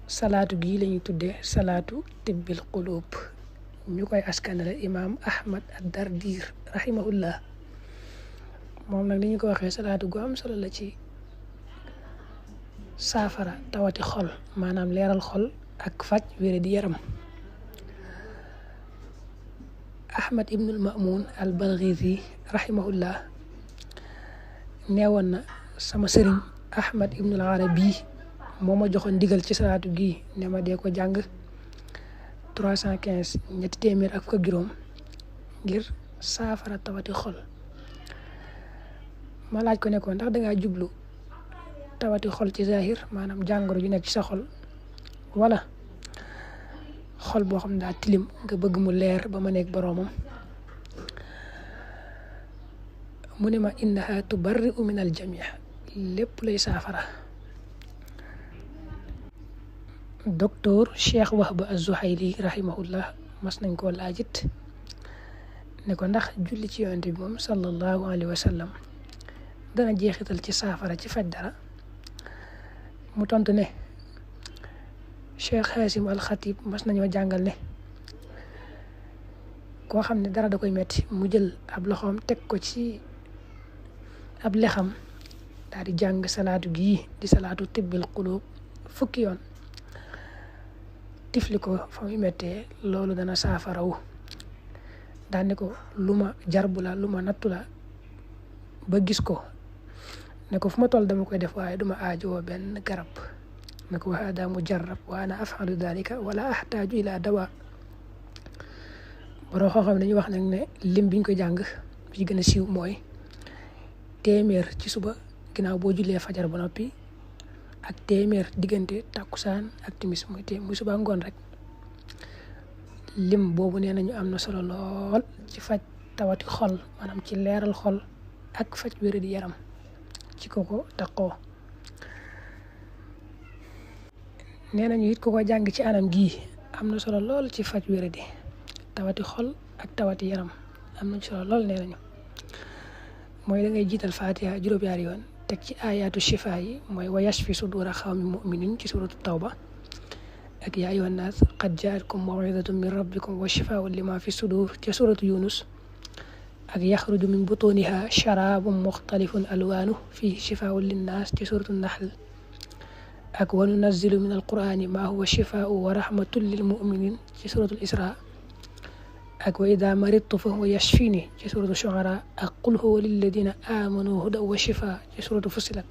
salaatu gii lañuy tuddee salaatu tibbil qulub ñu koy askanale imaam Ahmad ad-Dardir rahimahullah. moom nag li ñu ko waxee salaatu gu am solo la ci saafara tawati xol, maanaam leeral xol ak faj wére di yaram. Ahmad ibnul Ma'mun al-Balghizi rahimahullah neewoon na sama sëriñ Ahmad ibnul Arabi moo ma joxoon ndigal ci salaatu gii ne ma dee ko jàng 315 ñetti téeméer ak fukk ak juróom ngir saafara tawati xol. ma laaj ko ne ko ndax dangaa jublu tawati xol ci zahir, maanaam jàngoro ju nekk ci sa xol, wala xol boo xam ne daa tilim nga bëgg mu leer ba ma nekk boroomam. mu ne ma innaha tubarri'u min al jami', lépp lay saafara. docteur Cheikh Wahb az-Zuhayli rahimahullah mas nañ koo laajit ne ko ndax julli ci yonent bi moom sallallahu alayhi wa sallam dana jeexital ci saafara ci faj dara. mu tontu ne Cheikh Hasim al-Khatib mas nañoo jàngal ne koo xam ne dara da koy metti mu jël ab loxoom teg ko ci ab lexam daal di jàng salaatu gii di salaatu tibbil qulub fukki yoon, tifli ko fa muy mettee, loolu dana saafarawu. daan ne ko lu ma jarbu la, lu ma nattu la ba gis ko, ne ko fu ma toll dama koy def waaye duma aajowoo benn garab. ne ko wa hada mujarrab wa ana af'alu dhalika wala ahtaaju ila dawa. boroo xam dañuy wax nag ne lim biñ ko jàng bi gën a siiw mooy téeméer ci suba ginnaaw boo jullee fajar ba noppi, ak téeméer diggante takkusaan ak timis muy suba ngoon rek. lim boobu nee nañu am na solo lool ci faj tawati xol, maanaam ci leeral xol ak faj wér di yaram ci koko taqoo. nee nañu it ku ko jàng ci anam gii am na solo lool ci faj wér di tawati xol ak tawati yaram, am na solo lool. nee nañu mooy da ngay jiital Fatiha juróom-ñaari yoon teg ci ayatu shifa yi, mooy wa yashfi sudura xawmi muminin ci suratu tawba, ak yaa ayyuhan naas qad jaatkum maw'idatun min rabbikum wa shifaa'un lima fi sudur ci suratu yunus, ak yaxruju min butuniha sharabun muxtalifun alwaanu fihi shifaa'un linnaas ci suratu nahl, ak wa nunazzilu min alqur'ani ma huwa shifaa'un wa rahmatun lil mu'minin ci suratu isra, ak wa idha maridtu fa huwa yashfini ci suratu shu'ara, ak qul huwa lilladina amanu hudan wa shifaa ci suratu fussilat.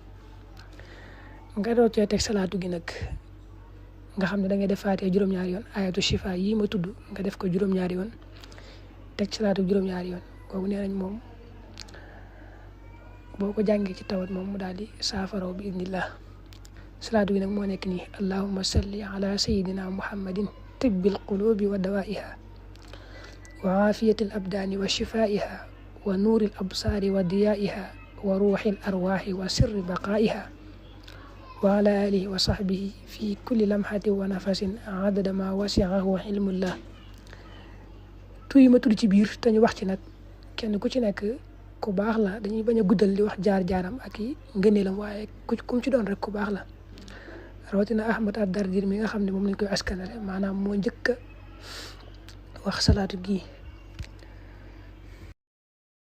nga doo cee teg salaatu gi nag nga xam ne da ngay def Faatiha juróom-ñaari yoon, ayatu shifa yi ma tudd nga def ko juróom-ñaari yoon, teg salaatu juróom-ñaari yoon. kooku nee nañ moom boo ko jàngee ci tawat moom mu daal di saafaraw bi idnillah. salaatu gi nag moo nekk nii: allahumma salli ala sayyidina muhammadin tibbil qulubi wa dawaiha wa aafiyatil abdaani wa shifaiha wa nuuril absaari wa diyaiha wa ruuxil arwaaxi wa sirri baqaiha wa ala alihi wa sahbihi fi kulli lamhatin wa nafasin adada ma wasi'ahu ilmullah. tuy ma tudd ci biir te ñu wax ci nag kenn ku ci nekk ku baax la, dañuy bañ a guddal di wax jaar-jaaram ak i ngëneelam, waaye kum ci doon rek ku baax la. rawatina Ahmad ad-Dardir mi nga xam ne moom lañ koy askanale, maanaam moo njëkk a wax salaatu gii.